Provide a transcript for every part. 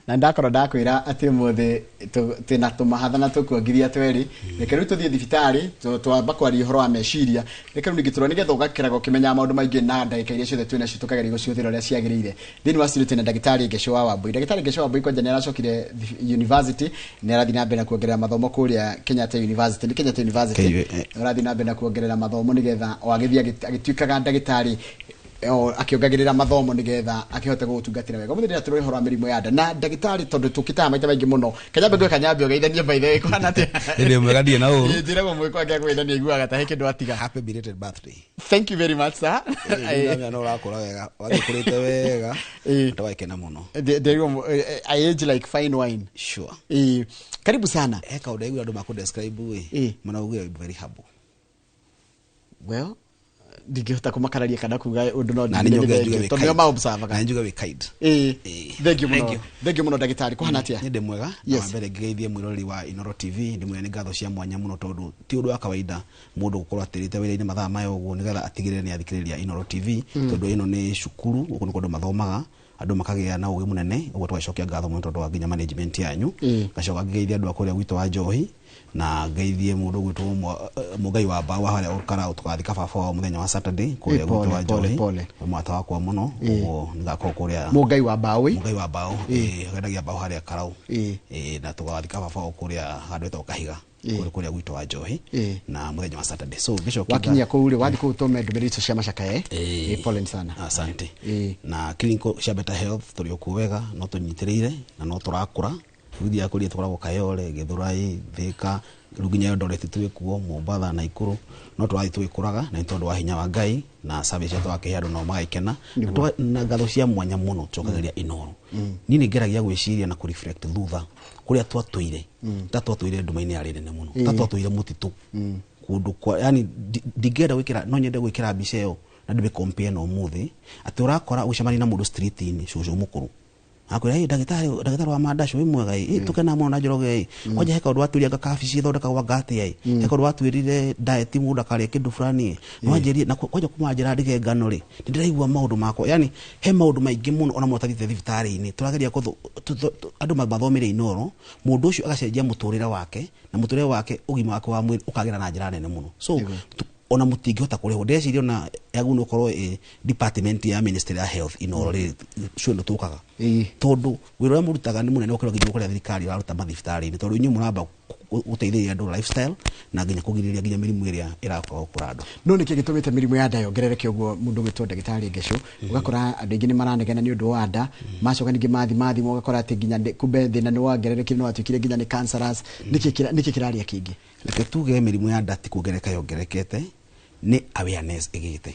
Na ndakorwo ndakwĩra atĩ ũmũthĩ twĩna tũmahatha na tũkuongithia twerĩ. Reke rĩu tũthiĩ thibitarĩ, twamba kwaria ũhoro wa meciria. Reke rĩu ningĩ tũrore nĩgetha ũgakĩraga ũkĩmenyaga maũndũ maingĩ na ndagĩka iria ciothe twĩnacio tũkageria gũcihũthĩra ũrĩa ciagĩrĩire. Thĩinĩ wa studio twĩna ndagĩtarĩ Ngecũ wa Wambui. Ndagĩtarĩ Ngecũ wa Wambui kwanja nĩ aracokire university, nĩ arathiĩ na mbere na kuongerera mathomo kũrĩa Kenyatta University. Nĩ Kenyatta University. Arathiĩ na mbere na kuongerera mathomo nĩgetha o agĩthiĩ agĩtuĩkaga ndagĩtarĩ o akĩongagĩrĩra mathomo nĩgetha akĩhote gũgũtungatĩra wega. Ũmũthĩ ndĩratũrora ũhoro wa mĩrimũ ya nda na ndagĩtarĩ, tondũ tũkĩtaga maita maingĩ mũno. Kanyambe ngwe kanyambe ũgeithanie, by the way, kũhana atĩa? Ĩndĩ mwega, ndirĩ na ũru. Njĩragwo mwĩkwa angĩakũgeithania aiguaga ta he kĩndũ atiga. Happy belated birthday. Thank you very much, sir. Ĩĩ, no ũrakũra wega, wathiĩ ũkũrĩte wega. Ndagakena mũno. Ndĩrigwo I age like fine wine. Sure. Ĩĩ, karibu sana. He kaũndũ ndaiguire andũ makũ describe ĩ, manaugire very humble. Well, ndingĩhota kũmakararia kana kuga ũndũ, no Na nĩ njuge njuge wĩ tondũ nĩo kind. maobservaga. Na nĩ njuge wĩ kind. Ĩĩ, thank you Thank mũno. you. Thank you mũno, ndagĩtarĩ. Kũhana atĩa? Nĩ ndĩ mwega. Na wa mbere ngĩgeithie mwĩroreri wa Inoro TV, ndĩmwĩre nĩ ngatho cia mwanya mũno, tondũ ti ũndũ wa kawaida mũndũ gũkorwo atĩrĩte wĩra-inĩ mathaa maya ũguo nĩgetha atigĩrĩre nĩ athikĩrĩria Inoro TV, tondũ ĩno nĩ cukuru, gũkũ nĩ kũndũ mathomaga andũ makagĩa na ũgĩ mũnene. Ũguo tũgacokia ngatho mũno tondũ wa nginya management yanyu. Ngacoka ngĩgeithia andũ a kũrĩa gwitũ wa Njohi, na ngeithie mũndũ ũgwĩtwo Mũngai wa Mbaũ wa harĩa Ũkarau. Tũgathika baba wao mũthenya wa Saturday kũrĩa Ĩ, gwitũ pole, wa pole, Njohi. Pole. Mwata wakwa mũno, ũguo nĩgakorwo kũrĩa. Mũngai wa Mbaũ? Mũngai wa Mbaũ, wendagia mbaũ harĩa Karau. Na tũgathika baba wao kũrĩa handũ hetagwo Kahiga, kũrĩa gwitũ wa Njohi, na mũthenya wa Saturday. So ngĩcokia Wakinyia kũu rĩ, wathiĩ kũu tũme ndũmĩrĩri icio cia macakaya. Ĩĩ. Ĩ, pole sana. Asante. Na clinical cia Better Health tũrĩ o kuo wega, no tũnyitĩrĩire na no tũrakũra. Rĩu thiaga kũrĩa tũkoragwo Kayole, Gĩthũrai, Thĩka, rĩu nginya Eldoret twĩ kuo, Mombatha, Naikuru. No tũrathiĩ tũgĩkũraga, na nĩ tondũ wa hinya wa Ngai na service ĩrĩa tũrakĩhe andũ, nao magagĩkena. Na ngatho cia mwanya mũno tũcokagĩria Inoro. Niĩ nĩ ngeragia gwĩciria na kũ-reflect thutha kũrĩa twatũire, ta twatũire nduma-inĩ yarĩ nene mũno, ta twatũire mũtitũ kũndũ kwa, yani ndingĩenda gwĩkĩra, no nyende gwĩkĩra mbica ĩyo na ndĩmĩ compare na ũmũthĩ, atĩ ũrakora ũgĩcemania na mũndũ street-inĩ, cũcũ mũkũrũ, akwĩra, "Ĩ ndagĩtarĩ, ndagĩtarĩ wa mandacu, wĩ mwega? Ĩ tũkenaga mũno na Njoroge. Ĩ kwanja he kaũndũ watwĩrire anga kabici ĩthondekagwo anga atĩa? Ĩ he kaũndũ watwĩrire diet mũndũ akarĩa kĩndũ fulani, ĩ nĩwanjĩrire na kwanja kuma njĩra ndige ngano rĩ, nĩ ndĩraigua maũndũ makwa." Yani he maũndũ maingĩ mũno ona mũndũ atathiĩte thibitarĩ-inĩ tũrageria andũ mathomere Inoro, mũndũ ũcio agacenjia mũtũrĩre wake, na mũtũrĩre wake, ũgima wake wa mwĩrĩ ũkagĩra na njĩra nene mũno. So ona mũtingĩhota kũrĩhwo. Ndĩreciria ona yagĩrĩirwo nĩ gũkorwo ĩ department ya Ministry ya Health. Inoro rĩ cio nĩ tũkaga, tondũ wĩra ũrĩa mũrutaga nĩ mũnene gũkĩra nginya kũrĩa thirikari ĩraruta mathibitarĩ-inĩ, tondũ inyuĩ mũramba gũteithĩrĩria andũ lifestyle na nginya kũgirĩrĩria nginya mĩrimũ ĩrĩa ĩrakorwo gũkũra andũ. No nĩkĩ gĩtũmĩte mĩrimũ ya nda yongerereke ũguo, mũndũ ũgwĩtwo ndagĩtarĩ Ngecũ? Ũgakora andũ aingĩ nĩ maranegena nĩ ũndũ wa nda, macoka ningĩ mathi mathimwo, ũgakora atĩ nginya kumbe thĩna nĩ wongererekire, nĩ watuĩkire nginya nĩ cancerous. Nĩkĩ kĩrarĩa kĩingĩ? Reke tuge mĩrimũ ya nda ti kuongerereka yongererekete, nĩ awareness ĩgĩte.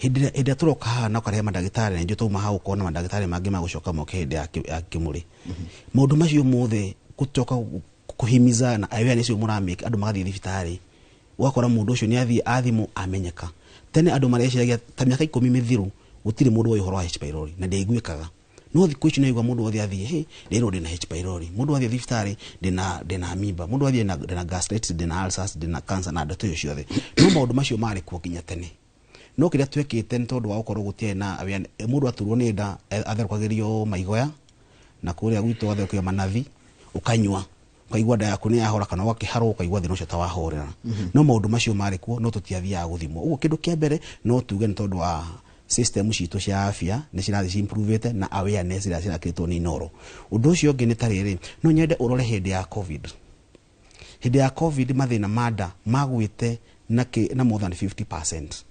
Hĩndĩ ĩrĩa tũroka haha na ũkarehe mandagĩtarĩ, na ithuĩ twauma haha ũkona mandagĩtarĩ mangĩ magũcoka moke hĩndĩ ya kĩmũrĩ, maũndũ macio mothe gũcoka kũhimiza na awareness ĩyo mũramake, andũ magathiĩ thibitarĩ, ũgakora mũndũ ũcio nĩ athiĩ athimwo amenyeka. Tene andũ mareciragia ta mĩaka 10 mĩthiru gũtirĩ mũndũ woĩ ũhoro wa H pylori na ndĩaiguĩkaga, no thikũ ici nĩwaigua mũndũ wothe athiĩ, "Hĩ, ndĩrwo ndĩna H pylori." Mũndũ athiĩ thibitarĩ, ndĩna amoeba. Mũndũ athiĩ, ndĩna gastritis, ndĩna ulcers, ndĩna cancer na ndeto ĩyo ciothe. No maũndũ macio marĩ kuo nginya tene, no kĩrĩa twekĩte nĩ tondũ wa gũkorwo gũtiarĩ na mũndũ aturwo nĩ nda, atherũkagĩrio maigoya na kũrĩa gwitũ atherũkagĩrio manathi, ũkanyua ũkaigua nda yaku nĩ yahora, kana ũgakĩharwo ũkaigua thĩna ũcio ta wahorera. No maũndũ macio marĩ kuo, no tũtiathiaga gũthimwo. Ũguo kĩndũ kĩa mbere no tuge nĩ tondũ wa system citũ cia afya nĩ cirathiĩ cimprovĩte na awareness ĩrĩa cirakĩtwo nĩ Inoro. Ũndũ ũcio ũngĩ nĩ ta rĩrĩ, no nyende ũrore hĩndĩ ya COVID. Hĩndĩ ya COVID mathĩna ma nda magwĩte na more than 50%,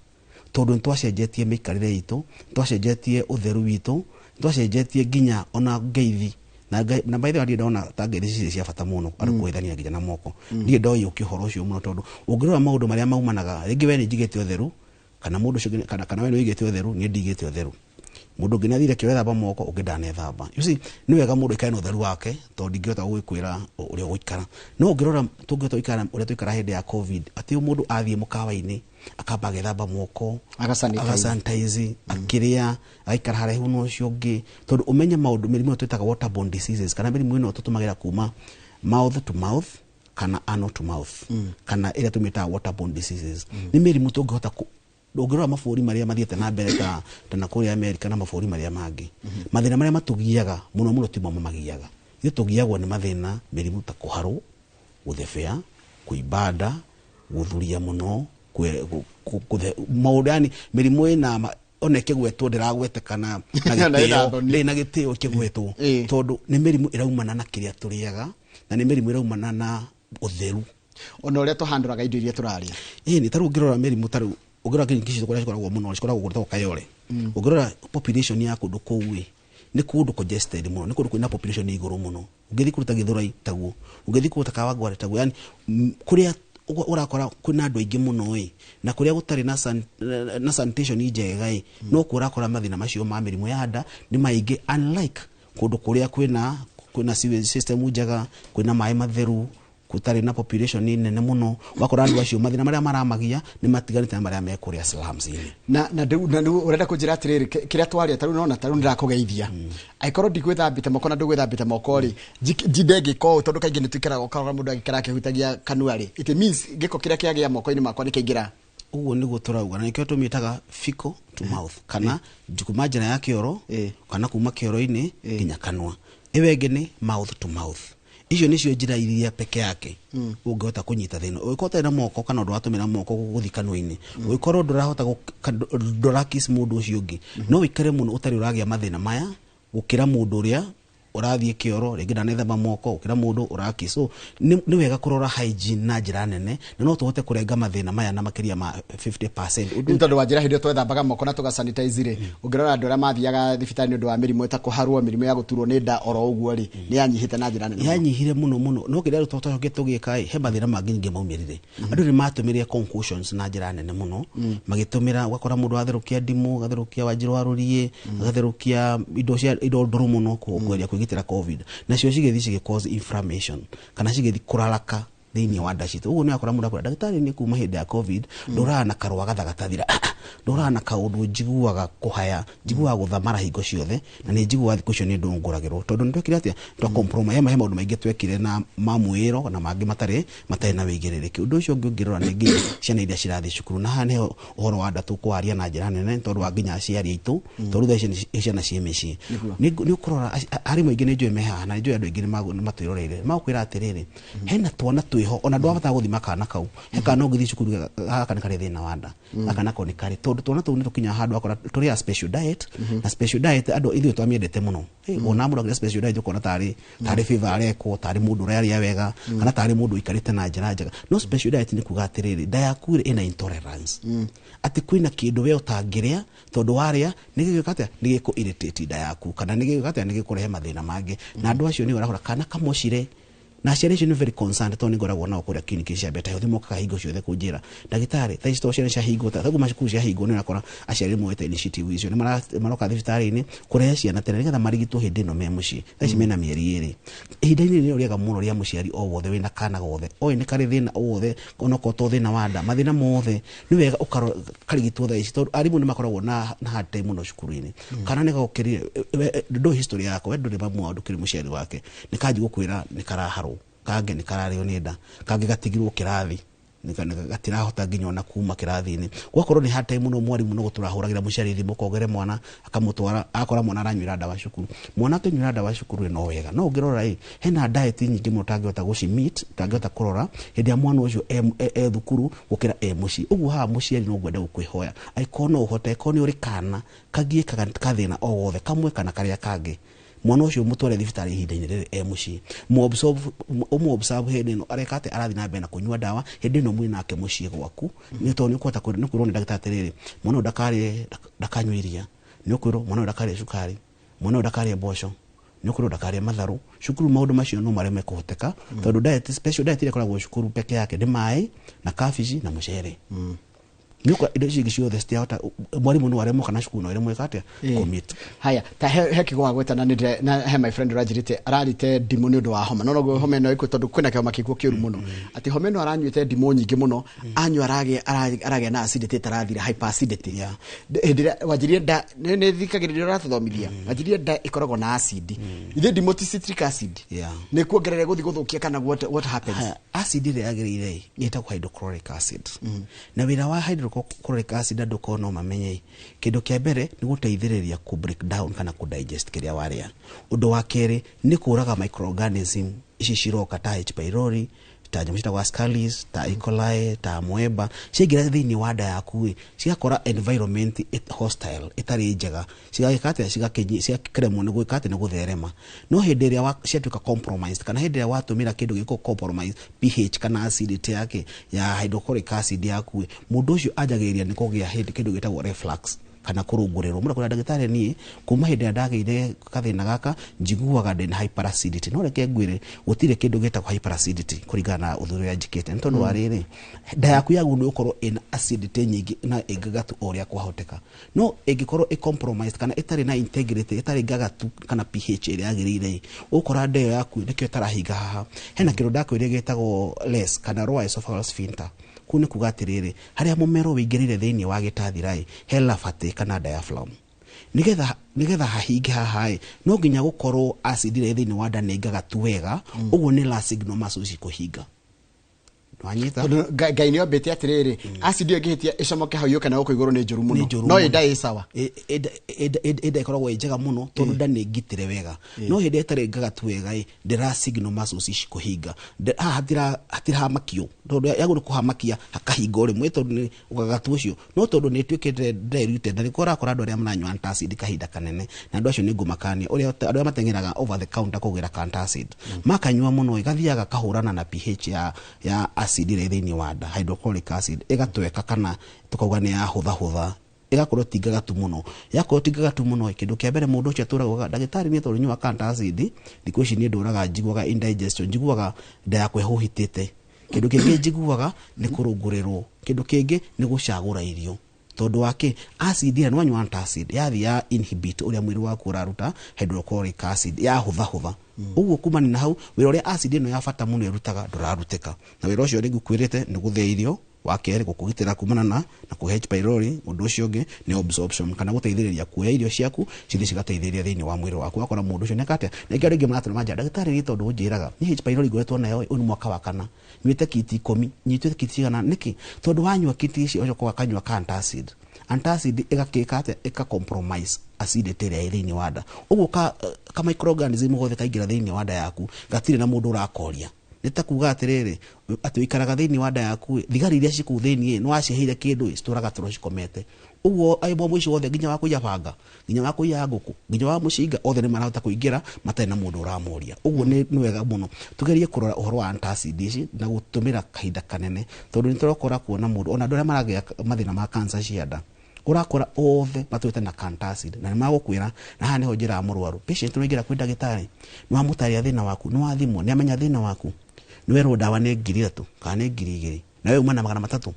tondũ nĩ twacenjetie mĩikarĩre itũ, nĩ twacenjetie ũtheru witũ, nĩ twacenjetie nginya ona ngeithi. Na by the way, ndirĩ ndona ta ngeithi cirĩ cia bata mũno andũ kũgeithania nginya na moko. Ndirĩ ndoyũkia ũhoro ũcio mũno, tondũ ũngĩrora maũndũ marĩa maumanaga, rĩngĩ we nĩ njigĩte ũtheru kana mũndũ ũcio ũngĩ, kana we nĩ ũigĩte ũtheru, niĩ ndigĩte ũtheru, mũndũ ũngĩ nĩ athire kĩo ethamba moko, ũngĩ ndanethamba. You see, nĩ wega mũndũ aikare na ũtheru wake, tondũ ndingĩhota gũgĩkwĩra ũrĩa ũgũikara. No ũngĩrora tũngĩhota gũikara ũrĩa tũikara hĩndĩ ya COVID, atĩ mũndũ athiĩ mũkawa-inĩ akamba agethamba moko, Agasanitize. Agasanitize akĩrĩa, agaikara haraihu na ũcio ũngĩ, tondũ ũmenye maũndũ mĩrimũ ĩno twĩtaga waterborne diseases, kana mĩrimũ ĩno tũtũmagĩra kuma mouth to mouth. Kana anal to mouth, kana ĩrĩa tũmĩtaga waterborne diseases. Nĩ mĩrimũ tũngĩhota ũngĩrora mabũrũri marĩa mathiĩte na mbere ta na kũrĩa Amerika na mabũrũri marĩa mangĩ, mathĩna marĩa matũgiaga mũno mũno timo mamagiaga. Ithuĩ tũgiagwo nĩ mathĩna, mĩrimũ ta kũharwo, gũthebea, kũimba nda, gũthuria mũno, maũndũ, yani mĩrimũ ĩna ona ĩkĩgwetwo ndĩragwetekana na Na ĩna gĩtĩo, thoni. ndĩrĩ na gĩtĩo ĩkĩgwetwo, tondũ nĩ mĩrimũ ĩraumana na kĩrĩa tũrĩaga na nĩ mĩrimũ ĩraumana na ũtheru. Ona ũrĩa tũhandũraga indo iria tũrarĩa. Ĩĩ, nĩ tarĩu ũngĩrora mĩrimũ, tarĩu ũngĩrora kiriniki citũ kũrĩa cikoragwo mũno, cikoragwo kũndũ Kayole. Ũngĩrora population ya kũndũ kũu ĩ nĩ kũndũ congested mũno, nĩ kũndũ kwĩna population igũrũ mũno. Ũngĩthiĩ kũndũ ta Gĩthũrai taguo, ũngĩthiĩ kũndũ ta Kawangware taguo, yani kũrĩa ũrakora kwĩna andũ aingĩ mũno ĩ, na kũrĩa gũtarĩ na sanitation njega ĩ, no kuo ũrakora mathĩna macio ma mĩrimũ ya nda nĩ maingĩ, unlike kũndũ kũrĩa kwĩna sewage system njega, kwĩna maĩ matheru, gũtarĩ na population nene mũno. Ũgakora andũ acio mathĩna marĩa maramagia nĩ matiganĩte na marĩa me kũrĩa slums-inĩ. Na rĩu ũrenda kũnjĩra atĩrĩrĩ, kĩrĩa twaria tarĩu nona tarĩu ndĩrakũgeithia, angĩkorwo ndigwĩthambĩte moko na ndũgwĩthambĩte moko rĩ, njinde ngĩka ũũ, tondũ kaingĩ nĩ tũikaraga ũkarora mũndũ agĩikara akĩhutagia kanua rĩ, it means gĩko kĩrĩa kĩagĩa moko-inĩ makwa nĩ kĩaingĩra. Ũguo nĩguo tũrauga, na nĩkĩo tũmĩtaga fecal to mouth, kana kuma njĩra ya kĩoro kana kuma kĩoro-inĩ nginya kanua. Ĩyo ĩngĩ nĩ mouth to mouth. Icio nĩcio njĩra iria peke yake ũngĩhota kũnyita thĩna. Ũngĩkorwo ũtarĩ na moko kana ndũratũmĩra moko gũthiĩ kanua-inĩ, ũngĩkorwo ndũrahota ndũrakiss mũndũ ũcio ũngĩ, no ũikare mũno ũtarĩ ũragĩa mathĩna maya gũkĩra mũndũ ũrĩa ũrathiĩ kĩoro rĩngĩ ndanethamba moko, gũkĩra mũndũ ũrakiss. So nĩ wega kũrora hygiene na njĩra nene, na no tũhote kũrenga mathĩna maya na makĩria ma 50%. Nĩ tondũ wa njĩra hĩndĩ ĩyo twethambaga moko na tũga sanitize rĩ, ũngĩrora andũ arĩa mathiaga thibitarĩ nĩ ũndũ wa mĩrimũ ta kũharwo, mĩrimũ ya gũturwo nĩ nda oro ũguo rĩ, nĩ yanyihĩte na njĩra nene mũno. Yanyihire mũno mũno, no kĩrĩa rĩu twacokire tũgĩka ĩ, he mathĩna mangĩ ningĩ maumĩrire. Andũ nĩ matũmĩrire concussions na njĩra nene mũno, magĩtũmĩra, ũgakora mũndũ atherũkia ndimũ, agatherũkia wanjirũ wa rũriĩ, agatherũkia indo cia indo ndũrũ mũno kũgeria kwĩgitĩra COVID, nacio cigĩthiĩ cigĩ cause inflammation kana cigĩthiĩ kũraraka thĩinĩ wa nda citũ. Ũguo nĩ wakora mũndũ akwĩra, "Ndagĩtarĩ, nĩ kuma hĩndĩ ya COVID ndũraga na karũa gathagathira, ndũraga na kaũndũ, njiguaga kũhaya, njiguaga gũthamara hingo ciothe, na nĩ njiguaga thikũ icio nĩ ndũngũragĩrwo." Tondũ nĩ twekire atĩa? Twa compromise. He maũndũ maingĩ twekire na ma mwĩro na mangĩ matarĩ na wĩigĩrĩrĩki. Ũndũ ũcio ũngĩ ũngĩrora nĩ nginya ciana iria cirathiĩ cukuru, na haha nĩho ũhoro wa nda tũkwaria na njĩra nene, tondũ wa nginya aciari aitũ, tondũ thaa ici nĩ ciana ciĩ mĩciĩ. Nĩ ũkũrora arimũ aingĩ nĩ njũĩ me haha, na nĩ njũĩ andũ aingĩ nĩ matwĩroreire, magũkwĩra atĩrĩrĩ, hena twana twĩho ona ndwabatara gũthima kana kau, he kana ũngĩthiĩ cukuru gaka nĩ karĩ thĩna wa nda, gaka nako nĩ karĩ, tondũ twana tũu nĩ tũkinyaga handũ akora tũrĩaga special diet. Na special diet andũ ithuĩ twamĩendete mũno. Hey, wona mũndũ akĩrĩa special diet ũkona tarĩ favor arekwo, tarĩ mũndũ ũrarĩa wega kana tarĩ mũndũ ũikarĩte na njĩra njega. No special diet nĩ kuga atĩrĩrĩ, nda yaku rĩ ĩna intolerance, atĩ kwĩna kĩndũ we ũtangĩrĩa, tondũ warĩa nĩ gĩgwĩka atĩa? Nĩ gĩkũ irritate nda yaku, kana nĩ gĩgwĩka atĩa? Nĩ gĩkũrehe mathĩna mangĩ. Na andũ acio nĩ ũrakora kana kamocire, na aciari acio nĩ very concerned, tondũ nĩ ngoragwo nao kũrĩa kiriniki cia Better Health, mokaga hingo ciothe kũnjĩra, "Ndagĩtarĩ, thaa ici to ciana ciahingwo, ta kuma cukuru ciahingwo." Nĩ ũrakora aciari moete initiative icio, nĩ maroka thibitarĩ-inĩ kũrehe ciana tene nĩgetha marigitwo hĩndĩ ĩno me mũciĩ. Thaa ici mena mĩeri 2. Ihinda-inĩ rĩrĩ rĩega mũno rĩa mũciari o wothe wĩna kana gothe oĩ nĩ karĩ thĩna o wothe, onokorwo to thĩna wa nda, mathĩna mothe, nĩ wega ũkarora karigitwo thaa ici, tondũ arimũ nĩ makoragwo na hard time mũno cukuru-inĩ. Kana nĩ gokĩrire, ndũĩ history yako, we ndũrĩ mamu wao, ndũkĩrĩ mũciari wake, nĩ kanji gũkwĩra nĩ karaharwo, kangĩ nĩ kararĩo nĩ nda, kangĩ gatigirwo kĩrathi, gatirahota nginya ona kuma kĩrathi-inĩ. Gwakorwo nĩ hard time mũno, mwarimũ no gũtũrahũragĩra mũciari thimũ kongere mwana, akamũtwara, akora mwana aranyuĩra ndawa cukuru. Mwana akĩnyuĩra ndawa cukuru no wega, no ũngĩrora ĩ hena diet nyingĩ mũno ũtangĩhota gũci-meet, ũtangĩhota kũrora hĩndĩ ya mwana ũcio e thukuru gũkĩra e mũciĩ. Ũguo haha mũciari no ngwenda gũkwĩhoya, angĩkorwo no ũhote, angĩkorwo nĩ ũrĩ kana kagiĩkaga kathĩna o wothe kamwe kana karĩa kangĩ, mwana ũcio mũtware thibitarĩ ihinda-inĩ rĩrĩ e mũciĩ, ũmũ-observe hĩndĩ ĩno areka atĩ arathiĩ na mbere na kũnyua ndawa, hĩndĩ ĩno mwĩ nake mũciĩ gwaku, nĩ tondũ nĩ ũkũhota nĩ kwĩrwo nĩ ndagĩtarĩ atĩrĩrĩ, mwana ũyũ ndakarĩe, ndakanyue iria, nĩ ũkwĩrwo mwana ũyũ ndakarĩe cukari, mwana ũyũ ndakarĩe mboco, nĩ ũkwĩrwo ndakarĩe matharũ cukuru. Maũndũ macio no marĩa mekũhoteka, tondũ diet, special diet ĩrĩa ĩkoragwo cukuru peke yake nĩ maĩ na kabici na mũcere. Nĩũkora indo icio ingĩ ciothe citiahota mwarimũ no aremwo kana cukuru no ĩremwo ĩka atĩa commit. Haya, ta he kiugo wagweta na nĩndĩre na he my friend ũranjĩrĩte ararĩte ndimũ nĩ ũndũ wa homa, no noguo homa ĩno ĩkuo tondũ kwĩna kĩhoma kĩkuo kĩũru mũno, atĩ homa ĩno aranyuĩte ndimũ nyingĩ mũno, anyua aragĩa na acidity ĩtarathira, hyperacidity. Hĩndĩ ĩrĩa wanjirie nda nĩ thikagĩrĩria ũratũthomithia, wanjirie nda ĩkoragwo na acid, ithe ndimũ ti citric acid? Nĩ kuongerera gũthiĩ gũthũkia kana what happens? Haya, acid ĩrĩa yagĩrĩire ĩtagwo hydrochloric acid, na wĩra wa hydrochloric acid andũ korwo no mamenye, kĩndũ kĩa mbere nĩ gũteithĩrĩria ku break down kana ku digest kĩrĩa warĩa. Ũndũ wa kerĩ nĩ kũraga microorganism ici ciroka ta H pylori, ta nyamũ ciĩtagwo ascaris, ta E. coli, ta amoeba. Ciaingĩra thĩinĩ wa nda yaku ĩ, cigakora environment hostile, ĩtarĩ njega, cigagĩka atĩa? Cigakĩremwo nĩ gwĩka atĩ nĩ gũtherema. No hĩndĩ ĩrĩa ciatuĩka compromised, kana hĩndĩ ĩrĩa watũmĩra kĩndũ gĩkũ compromise pH kana acidity yake ya hydrochloric acid yaku ĩ, mũndũ ũcio anjagĩrĩria nĩ kũgĩa hĩndĩ kĩndũ gĩtagwo reflux kana kũrũngũrĩrwo. Mũndũ akwĩra, "Ndagĩtarĩ, niĩ kuma hĩndĩ ĩrĩa ndagĩire gathĩna gaka njiguaga ndĩna hyperacidity." No reke ngwĩre, gũtirĩ kĩndũ gĩtagwo hyperacidity kũringana na ũthuthuria njĩkĩte, nĩ tondũ wa rĩrĩ, nda yaku yagĩrĩirwo nĩ gũkorwo ĩna acidity nyingĩ na ĩngagatu o ũrĩa kwahoteka, no ĩngĩkorwo ĩ compromised kana ĩtarĩ na integrity, ĩtarĩ ngagatu kana pH ĩrĩa yagĩrĩire, ũgũkora nda ĩyo yaku nĩkĩo ĩtarahinga. Haha hena kĩndũ ndakwĩrire gĩtagwo LES kana lower esophageal sphincter. Kũu nĩ kuga atĩrĩrĩ, harĩa mũmero wĩingĩrĩire thĩinĩ wa gĩtathira ĩ, he labate kana diaphragm, nigetha hahinge haha ĩ, no nginya gũkorwo acid ĩrĩa ĩ thĩinĩ wa nda nĩ ngagatu wega. Ũguo nĩ la signal muscles cikũhinga. Wanyita? Tondũ Ngai nĩ ombĩte atĩrĩrĩ, acid ĩyo ĩngĩhĩtia ĩcomoke hau yũke na gũkũ igũrũ nĩ njũru Nĩ mũno. njũru No mũno. ĩnda ĩ sawa. Ĩnda ĩkoragwo ĩ njega mũno tondũ nda nĩ ngitĩre wega, no hĩndĩ ĩrĩa ĩtarĩ ngagatu wega ĩ, ndĩra signal muscles ici kũhinga. Haha hatirahamakio tondũ yagũrũ kũhamakia hakahinga o rĩmwe tondũ nĩ ũgagatu ũcio, no tondũ nĩ ĩtuĩkĩte diluted, na nĩkĩo ũrakora andũ arĩa maranyua antacid kahinda kanene, na andũ acio nĩ ngũmakania ũrĩa andũ arĩa mateng'eraga over the counter kũgĩra antacid makanyua mũno, gathiaga kahũrana na pH ya acid ĩrĩa ĩ thĩinĩ wa nda, hydrochloric acid, ĩgatweka kana tukauga nĩ yahũthahũtha, ĩgakorwo ti ngagatu mũno. Yakorwo ti ngagatu mũno, kĩndũ kĩa mbere mũndũ ũcio atũraga ugaga, "Ndagĩtarĩ, niĩ tondũ nyuaga antacid thikũ ici niĩ ndũraga njiguaga indigestion, njiguaga nda yakwa ĩhũhĩtĩte. Kĩndũ kĩngĩ njiguaga nĩ kũrũngũrĩrwo, kĩndũ kĩngĩ nĩ gũcagũra irio." Tondũ wa kĩ? Acid ĩrĩa nĩwanyua antacid yathiĩ ya inhibit ũrĩa mwĩrĩ waku ũraruta hydrochloric acid, yahũthahũtha ũguo. Kumani na hau, wĩra ũrĩa acid ĩno ya bata mũno ĩrutaga ndũrarutĩka, na wĩra ũcio rĩngĩ kwĩrĩte nĩ gũthĩa irio, wa kerĩ gũkũgitĩra kumana na kũhe H pylori, ũndũ ũcio ũngĩ nĩ absorption kana gũteithĩrĩria kuoya irio ciaku cithiĩ cigateithĩrĩria thĩinĩ wa mwĩrĩ waku. Wakora mũndũ ũcio nĩeka atĩa? Na ingĩ andũ aingĩ maratũra manja, "Ndagĩtarĩ, niĩ tondũ ũnjĩraga niĩ H pylori ngoretwo nayo, ũyũ nĩ mwaka wa kana, nyuĩte kiti 10, nyuĩte kiti cigana nĩkĩ?" Tondũ wanyua kiti ici ũcoka ũgakanyua ka antacid, antacid ĩgakĩka atĩa? Ĩka compromise acidity ĩrĩa ĩ thĩinĩ wa nda. Ũguo ka microorganism gothe kaingĩra thĩinĩ wa nda yaku gatirĩ na mũndũ ũrakoria. Nĩ ta kuga atĩrĩrĩ, atĩ ũikaraga thĩinĩ wa nda yaku ĩ, thigari iria ci kũu thĩinĩ ĩ, nĩ waciheire kĩndũ ĩ, citũraga toro cikomete ũguo. Aimbo icio othe, nginya wa kũiya banga, nginya wa kũiya ngũkũ, nginya wa mũcinga, othe nĩ marahota kũingĩra matarĩ na mũndũ ũramoria. Ũguo nĩ wega mũno tugerie kũrora ũhoro wa antacid ici na gũtũmĩra kahinda kanene, tondũ nĩ tũrakora kuona mũndũ ona andũ arĩa maragĩa mathĩna ma cancer cia nda, ũrakora othe matũĩte na antacid na nĩ magũkwĩra. Na haha nĩho njĩraga mũrwaru, patient, ũraingĩra kwĩ ndagĩtarĩ, nĩ wamũtarĩria thĩna waku, nĩ wathimwo, nĩ amenya thĩna waku, nĩ werwo ndawa nĩ 3000 kana nĩ 2000, na we uma na 300.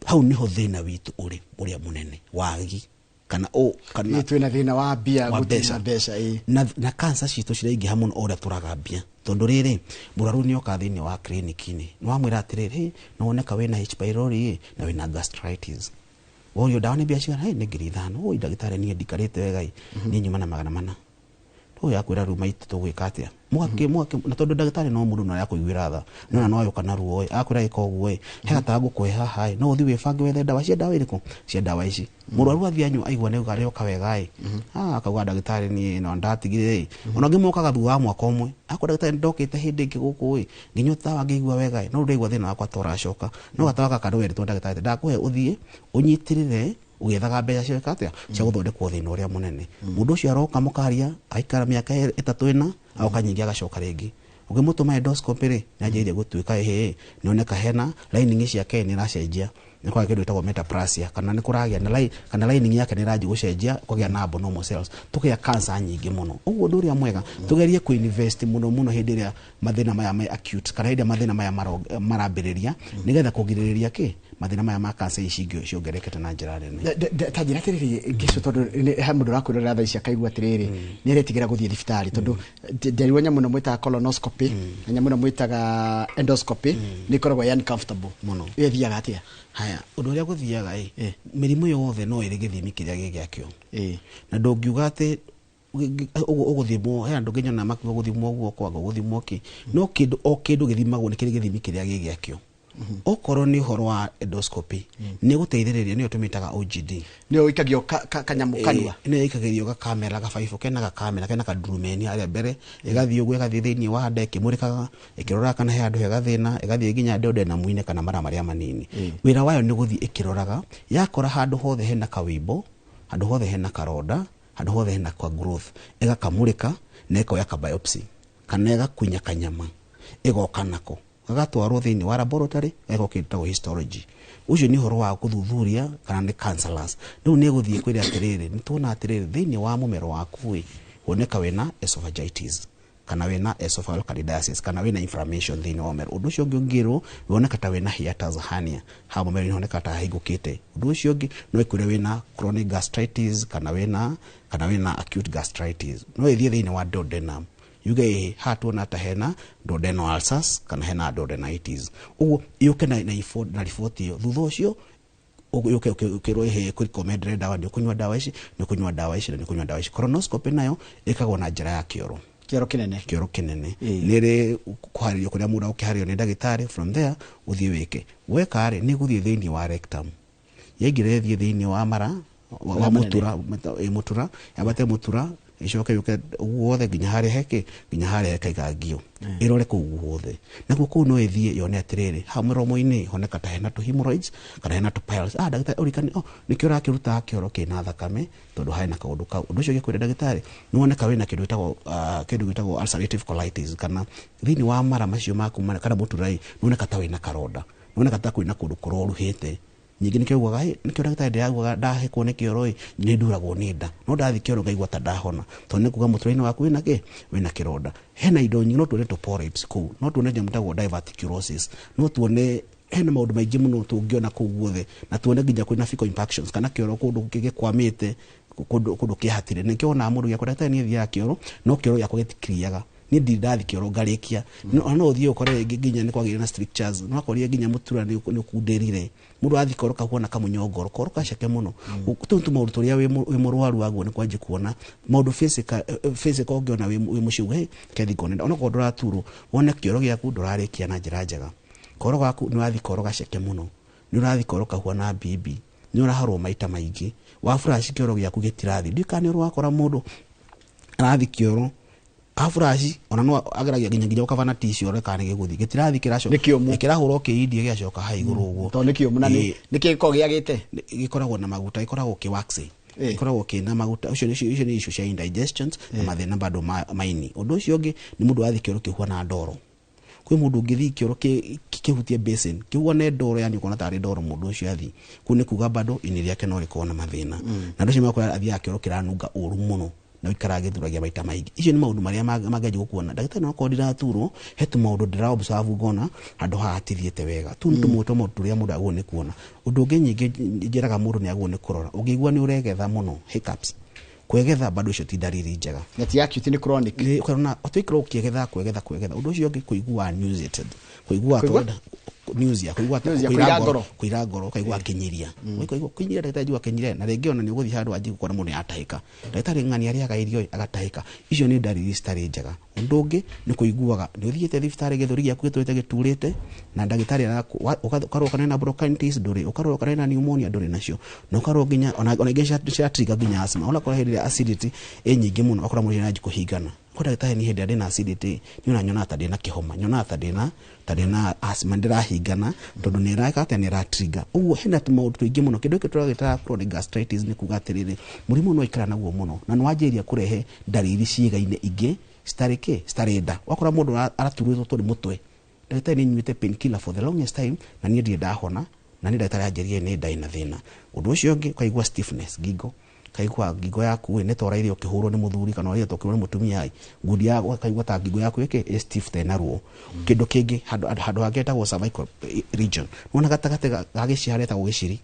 Hau niho thĩna witũ ũrĩ ũrĩa mũnene wagi kana o kana Ĩ, twĩna thĩna wa mbia wa gũtirĩ mbeca. Na mbeca, ĩ. Na cancer citũ ciraingĩha mũno o ũrĩa tũraga mbia, tondũ rĩrĩ mũrwaru nĩ oka thĩinĩ wa clinic-inĩ, nĩ wamwĩra atĩrĩrĩ, "Hey, nĩ woneka wĩna H pylori ĩ, na wĩna gastritis." Worio ndawa nĩ mbia cigana? "Hey, nĩ 5000." "Oi ndagĩtarĩ, niĩ ndikarĩte wega ĩ, niĩ nyuma na 400." Ũyũ akwĩra, "Rĩu maitũ tũgwĩka atĩa?" Mũgakĩ na tondũ ndagĩtarĩ no mũndũ no arakũiguĩra tha, no na no ayoka na ruo ĩ, akwĩra, "Ĩka ũguo ĩ, he gatawa ngũkũhe haha ĩ, no ũthiĩ wĩbange wethe ndawa cia ndawa ĩrĩkũ cia ndawa ici." Mũrwaru athiĩ anyua, aigua nĩ arĩoka wega ĩ, akauga, "Ndagĩtarĩ, niĩ no ndatigire ĩ." Ona ũngĩ mokaga thutha wa mwaka ũmwe, akwĩra, "Ndagĩtarĩ, nĩndokĩte hĩndĩ ĩngĩ gũkũ ĩ, nginya tawa ngĩigua wega ĩ, no rĩu ndaigua thĩna wakwa ta ũracoka." No gatawa gaka nĩwerĩtwo ndagĩtarĩ, ndakũhe ũthiĩ ũnyitĩrĩre ũgĩethaga mbeca cia gwĩka atĩa, cia gũthondekwo thĩna ũrĩa mũnene. Mũndũ ũcio aroka mũkaria, aikara mĩaka 3 4, agoka nyingĩ, agacoka rĩngĩ. Ũngĩmũtũma endoscopy rĩ, nĩanjĩrĩirie gũtuĩka ĩhĩ, nĩoneka hena lining ciake nĩ iracenjia. Nĩ kũragĩa kĩndũ gĩtagwo metaplasia, kana nĩ kũragĩa na line, kana lining yake nĩ ĩranjia gũcenjia, kũgĩa na abnormal cells, tũkagĩa cancer nyingĩ mũno. Ũguo ũndũ ũrĩa mwega, tũgerie kũ-invest mũno mũno hĩndĩ ĩrĩa mathĩna maya me acute, kana hĩndĩ ĩrĩa mathĩna maya marambĩrĩria, nĩgetha kũgirĩrĩria kĩ mathĩna maya ma cancer ici ingĩ ciongererekete na njĩra nene. Ta njĩra atĩrĩrĩ, Ngĩcũ, tondũ he mũndũ ũrakwĩrorera thaa ici akaigua atĩrĩrĩ, nĩ aretigĩra gũthiĩ thibitarĩ, tondũ nderirwo nyamũ ĩno mwĩtaga colonoscopy na nyamũ ĩno mwĩtaga endoscopy nĩ ĩkoragwo ĩ uncomfortable Mũno. Ĩyo ĩthiaga atĩa? Haya, ũndũ ũrĩa gũthiaga ĩ, mĩrimũ yothe no ĩrĩ gĩthimi kĩrĩa gĩ gĩakĩo. Na ndũngiuga atĩ ũgũthimwo, he andũ nginya na makiuga gũthimwo guoko, anga ũgũthimwo kĩ, no kĩndũ o kĩndũ gĩthimagwo nĩ kĩrĩ gĩthimi kĩrĩa gĩ gĩakĩo. Okorwo nĩ ũhoro wa endoscopy, nĩ gũteithĩrĩria, nĩyo tũmĩtaga OGD. Nĩyo ĩikagio kanyamũ kanua? Nĩyo ĩikagĩrio gakamera, gabaibũ kena gakamera kena kandurumeni harĩa mbere, ĩgathiĩ ũguo, ĩgathiĩ thĩinĩ wa nda ĩkĩmũrĩkaga, ĩkĩroraga kana he handũ he gathĩna, ĩgathiĩ nginya duodenum-inĩ kana mara marĩa manini. Wĩra wayo nĩ gũthiĩ ĩkĩroraga, yakora handũ hothe hena kawimbo, handũ hothe hena karonda, handũ hothe hena ka growth, ĩgakamũrĩka na ĩkoya ka biopsy kana ĩgakunya kanyama, ĩgoka nako gagatwarwo thĩinĩ wa laboratory, gagekwo kĩndũ gĩtagwo histology. Ũcio nĩ ũhoro wa gũthuthuria kana nĩ cancerous. Rĩu nĩ ĩgũthiĩ kwĩra atĩrĩrĩ, nĩ tuona atĩrĩrĩ, thĩinĩ wa mũmero waku ĩ, woneka wĩna esophagitis kana wĩna esophageal candidiasis kana wĩna inflammation thĩinĩ wa mũmero. Ũndũ ũcio ũngĩ ũngĩrwo, woneka ta wĩna hiatus hernia, haha mũmero-inĩ honeka ta hahingũkĩte. Ũndũ ũcio ũngĩ no ĩkwĩre wĩna chronic gastritis kana wĩna acute gastritis. No ĩthiĩ thĩinĩ wa duodenum, yuge ĩĩ, haha tuona ta hena duodenal ulcers kana hena duodenitis. Ũguo yũke na riboti ĩyo. Thutha ũcio yũke ũkĩrwo ĩhĩ, kũrecommend ndawa, nĩ ũkũnyua ndawa ici, nĩ ũkũnyua ndawa ici na nĩ ũkũnyua ndawa ici. Colonoscopy nayo ĩkagwo na njĩra ya kĩoro. Kĩoro kĩnene. Kĩoro kĩnene. Nĩ ĩrĩ kũharĩrio kũrĩa mũndũ agũkĩharĩrio nĩ ndagĩtarĩ. From there ũthiĩ wĩke. Weka rĩ, nĩ ĩgũthiĩ thĩinĩ wa rectum, yaingĩra ĩthiĩ thĩinĩ wa mara wa Marĩa manene. Mũtura, mũtura yambate, mũtura ĩcoke yũke ũguo wothe nginya harĩa heke, nginya harĩa hekaigangio, ĩrore kũu guothe. Nakuo kũu no ĩthiĩ yone atĩrĩrĩ, hau mũromo-inĩ honeka ta hena tũ hemorrhoids kana hena tũ piles. Ah, ndagĩtarĩ ũrikani, oh, nĩkĩo ũrakĩruta kĩoro kĩna thakame, tondũ hena kaũndũ kau. Ũndũ ũcio ũngĩ kwĩra ndagĩtarĩ, nĩ woneka wĩna kĩndũ gĩtagwo kĩndũ gĩtagwo ulcerative colitis, kana thĩinĩ wa mara macio maku kana mũtura ĩ, nĩ woneka ta wĩna karonda, nĩ woneka ta kwĩna kũndũ kũroruhĩte. Nyingĩ nĩkĩo ugaga, "Ĩ, nĩkĩo ndagĩtarĩ ndĩraugaga ndahĩkwo nĩ kĩoro ĩ, nĩ nduragwo nĩ nda, no ndathiĩ kĩoro ngaigua ta ndahona," tondũ nĩ kuga mũtũrĩre-inĩ waku wĩna kĩ, wĩna kĩronda. Hena indo nyingĩ, no tuone tũ polyps kũu, no tuone nyamũ ĩtagwo diverticulosis, no tuone hena maũndũ maingĩ mũno tũngĩona kũu guothe, na tuone nginya kwĩna fecal impactions kana kĩoro kũndũ gĩkwamĩte, kũndũ kĩahatire. Nĩkĩo wonaga mũndũ gĩakwa, ndagĩtarĩ, niĩ thiaga kĩoro no kĩoro gĩakwa gĩtikiriaga, niĩ ndirĩ ndathi kĩoro ngarĩkia. No no ũthiĩ ũkore rĩngĩ nginya nĩ kwagĩire na strictures, no akorire nginya mũtura nĩ ũkundĩrire, mũndũ athi kĩoro kahuana kamũnyongoro, koro gaceke mũno. Tũu nĩ tũmaũndũ tũrĩa wĩ mũrwaru waguo nĩ kwanjia kuona maũndũ physical, physical ũngĩona wĩ mũciĩ uge, "Hey, kethi ngone nda." Onakorwo ndũraturwo, wone kĩoro gĩaku ndũrarĩkia na njĩra njega, koro gaku nĩ ũrathi koro gaceke mũno, nĩ ũrathi koro kahuana mbimbi, nĩ ũraharwo maita maingĩ, wa flush kĩoro gĩaku gĩtirathi. Ndiũĩ kana nĩ ũrĩ wakora mũndũ arathi kĩoro afuraci, ona no ageragia nginya gũkabana tissue ore kana nĩ gĩgũthiĩ, gĩtirathi, kĩracoka. Nĩ kĩũmũ. Kĩrahũra kĩindia gĩgacoka ha igũrũ ũguo. Tondũ nĩ kĩũmũ na nĩ kĩgĩkoragwo gĩagĩte. Gĩkoragwo na maguta, gĩkoragwo kĩ waxy. Gĩkoragwo kĩna maguta. Ũcio icio nĩ issue cia indigestions na mathĩna bado ma maini. Ũndũ ũcio ũngĩ nĩ mũndũ wathiĩ kĩoro kĩhuana ndoro. Kwĩ mũndũ ũngĩthiĩ kĩoro kĩhutie basin kĩhuane ndoro, yani ũkona tarĩ ndoro mũndũ ũcio athiĩ kũu, nĩ kuga bado ini rĩake no rĩkorwo na mathĩna. Na andũ acio makora athiaga kĩoro kĩranunga ũru mũno na ũikaraga gĩthuragia maita maingĩ. Icio nĩ maũndũ marĩa mangĩanjia gũkuona ndagĩtarĩ. No akorwo ndiraturwo, he tũmaũndũ ndĩra observe ngona handũ haha hatithiĩte wega. Tũu nĩ tũmwe twa maũndũ tũrĩa mũndũ agĩrĩirwo nĩ kuona. Ũndũ ũngĩ nyingĩ njĩraga mũndũ nĩ agĩrĩirwo nĩ kũrora, ũngĩigua nĩ ũregetha mũno, hiccups, kwegetha, bado icio ti ndariri njega. Na ti acute, nĩ chronic. Nĩ ũkona ũtũikara ũkĩegetha, kwĩgetha, kwĩgetha. Ũndũ ũcio ũngĩ, kũigua nauseated, kũigua Kũigua? Nausea, kũigua Nausea, kũira kũira ngoro. Ngoro. Kũira ngoro, ũkaigua kĩnyiria, ũkaigua kĩnyiria. Ndagĩtarĩ, njigua kĩnyiria. Na rĩngĩ ona nĩ ũgũthiĩ handũ wanjie gũkora mũndũ nĩ atahĩka, ndagĩtarĩ ng'ani arĩaga irio ĩ, agatahĩka. Icio nĩ ndariri citarĩ njega. Ũndũ ũngĩ nĩ kũiguaga nĩ ũthiĩte thibitarĩ, gĩthũri gĩaku gĩtũrĩte gĩturĩte, na ndagĩtarĩ ũkarorwo kana ena bronchitis, ndũrĩ, ũkarorwo kana ena pneumonia, ndũrĩ nacio, na ũkarorwo nginya ona ingĩ cia trigger nginya asthma. Ũrakora hĩndĩ ĩrĩa acidity ĩ nyingĩ mũno, ũkora mũndũ nĩaranjia kũhingana. Kwa ndagĩtarĩ, niĩ hĩndĩ ĩrĩa ndĩna acidity nĩ ona nyonaga ta ndĩna kĩhoma, nyonaga ta ndĩna asthma, ndĩrahingana, tondũ nĩ ĩreka atĩa, nĩ ĩratrigger. Ũguo hena tũmaũndũ tũingĩ mũno. Kĩndũ gĩkĩ tũragĩta chronic gastritis nĩ kuga atĩrĩrĩ, mũrimũ no ikara naguo mũno na nĩ wanjĩrĩria kũrehe ndariri ciĩga-inĩ ingĩ citarĩ kĩ, citarĩ nda. Wakora mũndũ araturĩtwo tondũ mũtwe, ndagĩtarĩ, nĩ nyuĩte painkiller for the longest time na niĩ ndirĩ ndahona. Na nĩ ndagĩtarĩ anjĩrire nĩ nda ĩna thĩna. Ũndũ ũcio ũngĩ, ũkaigua stiffness ngingo, kaigua ngingo yaku ĩ nĩ ta ũraire ũkĩhũrwo nĩ mũthuri kana ũraire ũkĩhũrwo nĩ mũtumia ĩ, ngundi yaku ũkaigua ta ngingo yaku ĩkĩ ĩ stiff ta ĩna ruo. Kĩndũ kĩngĩ, handũ hangĩ hetagwo cervical region, nĩwona gatagatĩ ga gĩciha harĩa hetagwo gĩciri,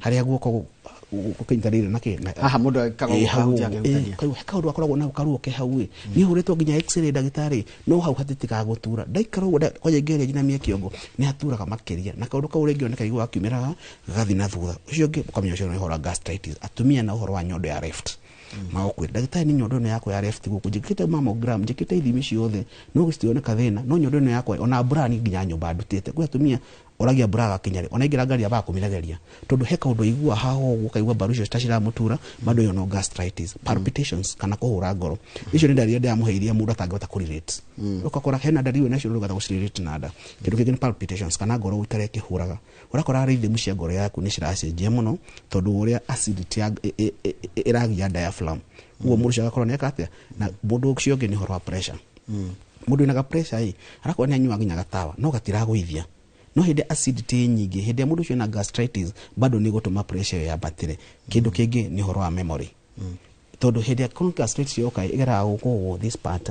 harĩa guoko gũkĩnyitanĩire na kĩ Haha mũndũ ekaga Ĩ, ũguo hau kahutia ũguo. akĩhutania. Ĩ, he kaũndũ gakoragwo nao karuo ke hau ĩ, niĩ hũrĩtwo nginya x-ray ndagĩtarĩ, no hau hatitikaga gũtura ndaikara ũguo, kwanja ingĩgeria njinamie kĩongo nĩ haturaga makĩria, na kaũndũ kau rĩngĩ ona kaigua gakiumĩraga gagathiĩ na thutha. Ũcio ũngĩ ũkamenya ũcio nĩ ũhoro wa gastritis. Atumia na ũhoro wa nyondo ya left, magũkwĩra ndagĩtarĩ nĩ nyondo ĩno yakwa ya left gũkũ, njĩkĩte mammogram, njĩkĩte ithimi ciothe, no gũtioneka thĩna, no nyondo ĩno yakwa ona mbura ni nginya nyũmba ndutĩte. Kwĩ atumia oragia mbura gakinya rĩ, ona ingĩra ngari ambaga kũmĩregeria, tondũ he kaũndũ aigua haha ũguo, ũkaigua mbaru icio ta ciramũtura, bado ĩyo no gastritis. Palpitations kana kũhũra ngoro, icio nĩ ndariri ndĩramũhe iria mũndũ atangĩhota kũrelate. Ũgakora hena ndariri wĩna nacio ndũngĩhota gũcirelate na nda. Kĩndũ kĩngĩ nĩ palpitations kana ngoro gũikara ĩkĩhũraga, ũrakora rhythm cia ngoro yaku nĩ ciracenjia mũno, tondũ ũrĩa acidity ya ĩragia diaphragm, ũguo mũndũ ũcio agakorwo nĩeka atĩa. Na mũndũ ũcio ũngĩ nĩ ũhoro wa pressure. Mũndũ wĩna pressure ĩ, arakorwo nĩ anyuaga nginya gatawa no gatiragũithia, no hĩndĩ acidity nyingĩ, hĩndĩ ĩrĩa mũndũ ũcio ena gastritis, bado nĩ gũtũma pressure ĩyo yambatĩre. Kĩndũ kĩngĩ nĩ ũhoro wa memory, tondũ hĩndĩ ĩrĩa chronic gastritis yoka ĩgeraga gũkũ ũguo, this part,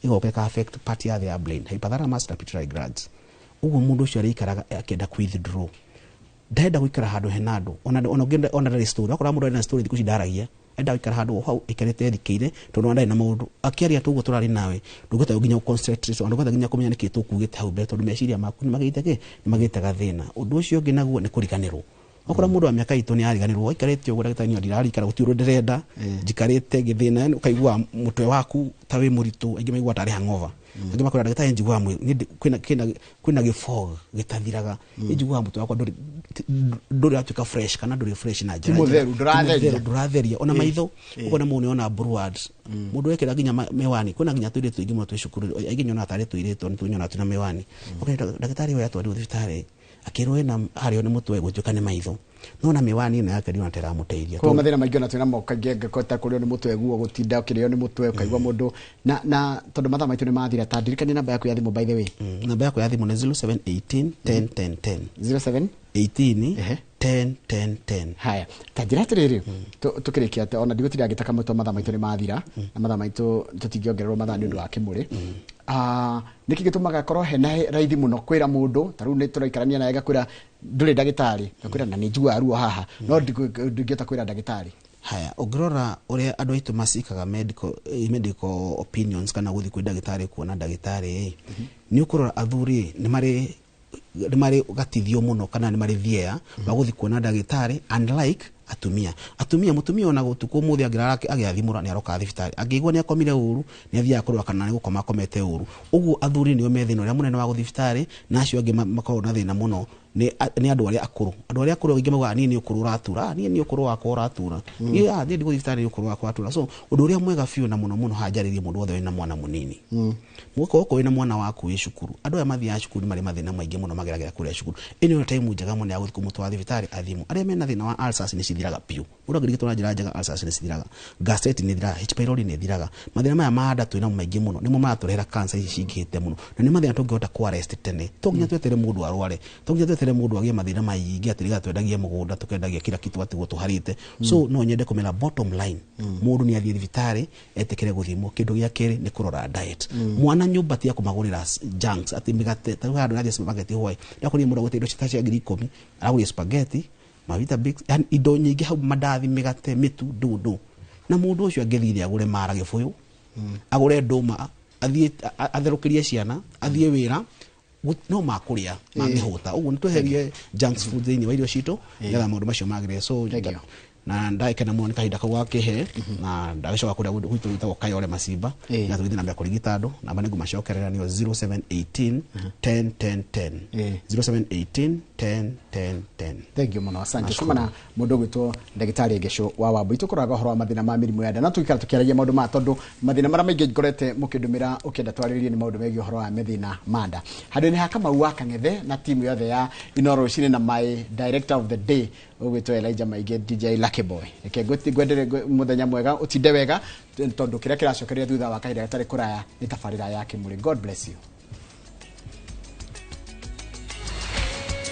ĩgoka ĩka affect part ya the brain, hypothalamus na pituitary glands. Ũguo mũndũ ũcio arĩikaraga akĩenda withdraw, ndarenda gũikara handũ hena andũ, ona ũngĩenda ona ndarĩ story. Wakora mũndũ arĩ na story thikũ ici ndaragia, enda gũikara handũ o hau aikarĩte ethikĩire, tondũ ona ndarĩ na maũndũ akĩaria. Tũguo tũrarĩ nawe, ndũngĩhota nginya gũ-concentrate, ona ndũngĩhota nginya kũmenya nĩkĩ tũkugĩte hau mbere, tondũ meciria maku nĩ magĩte kĩ, nĩ magĩte gathĩna. Ũndũ ũcio ũngĩ naguo nĩ kũriganĩrwo. Okora mũndũ wa mĩaka itũ nĩ ariganĩrwo, aikarĩte ũguo, ndagĩtarĩ niĩ ndirarikana, gũtirĩ ũndũ ndĩrenda, njikarĩte ngĩthĩna. Yani ũkaigua mũtwe waku ta wĩ mũritũ, aingĩ maiguaga tarĩ hangover, angĩ makwĩra ndagĩtarĩ njiguaga niĩ kwĩna gĩfog gĩtathiraga, niĩ njiguaga mũtwe wakwa ndũrĩ watuĩka fresh kana ndũrĩ fresh na njĩra Ti mũtheru, njega. ndũratheria. Ti mũtheru, ndũratheria ona maitho. Ũkona mũndũ nĩona blurred, mũndũ wekĩra nginya mĩwani. Kwĩna nginya tũirĩtu aingĩ mũno twĩ cukuru, aingĩ nyonaga tarĩ tũirĩtu nĩ tũnyonaga twĩna mĩwani. Ũkona ndagĩtarĩ ũyũ atwarirwo thibitarĩ akĩrwo ena harĩo nĩ mũtwe, gũtuĩka nĩ maitho, no na mĩwani ĩno yake ndiona ta ĩramũteithia. Koguo mathĩna maingĩ ona twĩna mo kaingĩ, angĩkorwo ta kũrĩo nĩ mũtwe guo, gũtinda ũkĩrĩo nĩ mũtwe, ũkaigua mũndũ na tondũ mathaa maitũ nĩ mathira, ta ndirikania namba yaku ya thimũ, by the way. Namba yakwa ya thimũ nĩ 0718 10 10 10. 07 18 Ehe. 10 10 10. Haya, ta njĩra atĩrĩrĩ, tũkĩrĩkia atĩ ona ndigũtinda ngĩtaka mũtwe, mathaa maitũ nĩ mathira, na mathaa maitũ tũtingĩongererwo mathaa nĩ ũndũ wa kĩmũrĩ. Nĩkĩ gĩtũmaga korwo hena raithi mũno kwĩra mũndũ ta rĩu nĩ tũraikarania nawe, ngakwĩra ndũrĩ ndagĩtarĩ, ngakwĩra na nĩ njiguaga ruo haha, no ndingĩhota kwĩra ndagĩtarĩ? Haya, ũngĩrora ũrĩa andũ aitũ macikaga medical opinions kana gũthiĩ kwĩ ndagĩtarĩ, kuona ndagĩtarĩ ĩ, nĩ ũkũrora athuri nĩ marĩ gatithio mũno kana nĩ marĩ thieya wa gũthiĩ kuona ndagĩtarĩ, unlike atumia. Atumia, mũtumia ona gũtukũ ũmũthĩ angĩrara agĩathimũra nĩ aroka thibitarĩ, angĩigua nĩ akomire ũru nĩ athiaga kũrora kana nĩ gũkoma akomete ũru. Ũguo athuri nĩo me thĩna ũrĩa mũnene wa gũthiĩ thibitarĩ, na acio angĩ makoragwo na thĩna mũno nĩ andũ arĩa akũrũ. Andũ arĩa akũrũ aingĩ maugaga, "Niĩ nĩ ũkũrũ ũratura, niĩ nĩ ũkũrũ wakwa ũratura, niĩ ndigũthiĩ thibitarĩ, nĩ ũkũrũ wakwa ũratura." So ũndũ ũrĩa mwega biũ na mũno mũno haha njarĩrie mũndũ wothe wĩna mwana mũnini, mũkorwo okorwo wĩna mwana waku wĩ cukuru, andũ aya mathiaga cukuru nĩ marĩ mathĩna maingĩ mũno mageragĩra kũrĩa cukuru. Ĩno nĩyo time njega mũno ya gũthiĩ kũmũtwara thibitarĩ athimwo. Arĩa mena thĩna wa ulcers nĩ cithiraga biũ, mũndũ angĩrigitwo na njĩra njega, ulcers nĩ cithiraga, gastritis nĩ ĩthiraga, H pylori nĩ ĩthiraga. Mathĩna maya ma nda twĩnamo maingĩ mũno nĩmo maratũrehera cancer ici cingĩhĩte mũno, na nĩ mathĩna tũngĩhota kũ arrest tene. To nginya twetere mũndũ arware, to nginya twetere mũndũ agĩe mathĩna maingĩ atĩ nĩgetha twendagie mũgũnda, tũkendagia kila kitu atigwo tũharĩte. So no nyende kũmera, bottom line, mũndũ nĩ athiĩ thibitarĩ etĩkĩre gũthimwo. Kĩndũ gĩa kerĩ nĩ kũrora diet. Mwana nyũmba tiga kũmagũrĩra junks, atĩ mĩgate. Ta rĩu handũ rathiĩ supermarket hwaĩ, ndakũrire mũndũ agũte indo ta cia 10,000, aragũrire spaghetti, mavita bix, yani indo nyingĩ hau, mandathi, mĩgate, mĩtu, ndũ na mũndũ ũcio angĩthire agũre mara gĩbũyũ, agũre ndũma, athiĩ atherũkĩrie ciana, athiĩ wĩra, no makũrĩa mangĩhũta. Ũguo nĩ tweherie junk food thĩinĩ wa irio citũ nĩgetha maũndũ macio magĩrĩre. So Thank you. Na ndagĩkena mũno nĩ kahinda kau gakĩhe, na ndagĩcoka kũrĩa gwitũ gwĩtagwo Kayole Macimba, na tũgĩthiĩ na mbere kũrigita andũ. Namba nĩ ngũmacokerera, nĩyo 0718 10 10 10. 0718 10 10 10. Thank you mũno, asante. Kuma na mũndũ ũgwĩtwo ndagĩtarĩ Ngeco wa Wambui, tũkoraga ũhoro wa mathĩna ma mĩrimũ ya nda, na tũikara tũkĩaragia maũndũ maya, tondũ mathĩna marĩa maingĩ ngorete mũkĩndũmĩra ũkĩenda twarĩrĩrie nĩ maũndũ megiĩ ũhoro wa mathĩna ma nda. Handũ-inĩ ha Kamau wa Kang'ethe na timu yothe ya Inoro Rũcinĩ na my director of the day ũgwĩtwo Elijah Maingĩ, DJ Lucky Boy, reke ngwendere mũthenya mwega, ũtinde wega, tondũ kĩrĩa kĩracokereria thutha wa kahinda gatarĩ kũraya nĩ tabarĩra ya Kĩmũrĩ. God bless you.